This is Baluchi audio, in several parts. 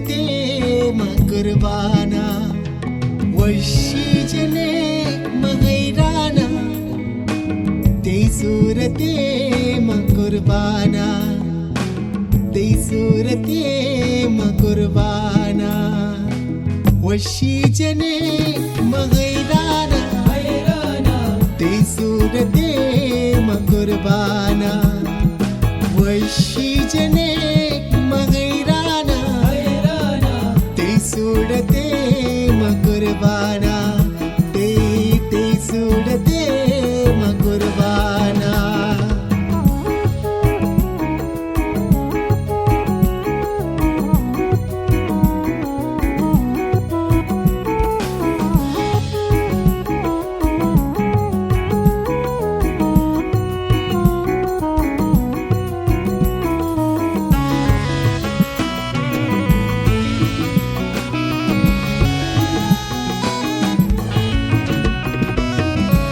تے ما قربانا، وشی جنے ما حیرانا، تئی صورتے ما قربانا، تئی صورتے ما قربانا، وشی جنے ما حیرانا، تئی صورتے ما قربانا، وشی جنے ما حیرانا، تئی صورتے ما قربانا، تئی، تئی صورتے ما قربانا۔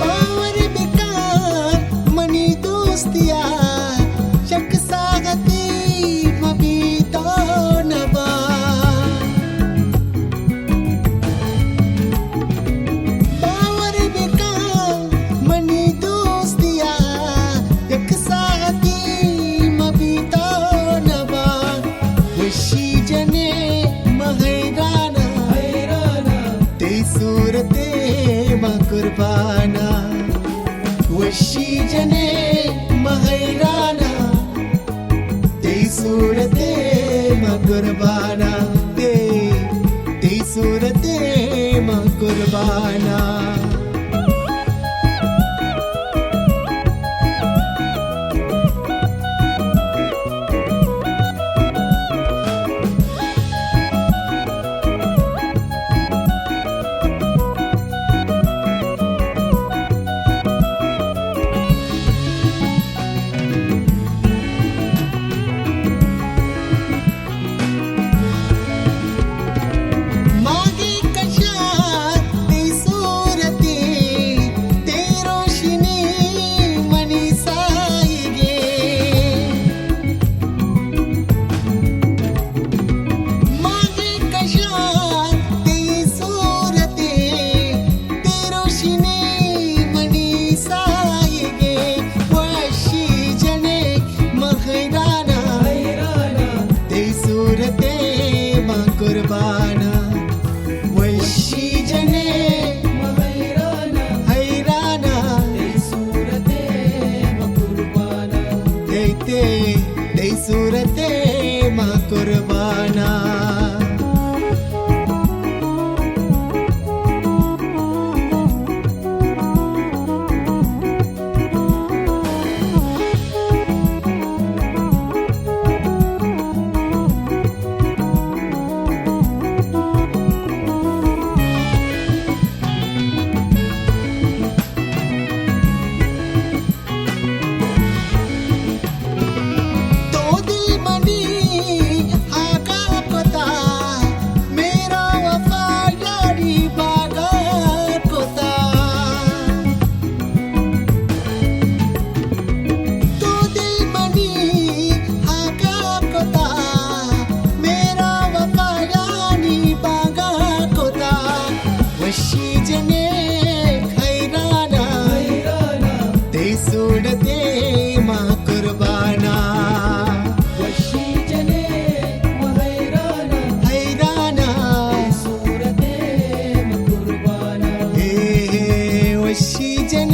باور بکن منی دوستیا، یک ساعتی مبی تو نبا۔ باور بکن منی دوستیا، یک ساعتی مبی تو نبا۔ وشی جنے ما حیرانا، تئی صورتے ما قربانا، وشی جنے ما حیرانا، تئی صورتے ما قربانا، تئی، تئی صورتے ما قربانا۔ ماگی کشا تئی صورتے، تئی روشنی منی ساہگے۔ ماگی کشا تئی صورتے، تئی روشنی منی ساہگے۔ وشی جنے ما حیرانا، تئی صورتے ما قربانا۔ وشی جنے ما حیرانا، حیرانا، تئی صورتے ما قربانا۔ تئی، تئی، تئی صورتے ما قربانا۔ تو دل منی ہاگا کتا، میرا وفا یاری باگا کتا۔ تو دل منی ہاگا کتا، میرا وفا یاری باگا کتا۔ وشی جنک حیرانا، تئی صورتے ما قربانا۔ وشی جنک ما حیرانا، حیرانا، تئی صورتے ما قربانا۔ اے، اے، وشی جنک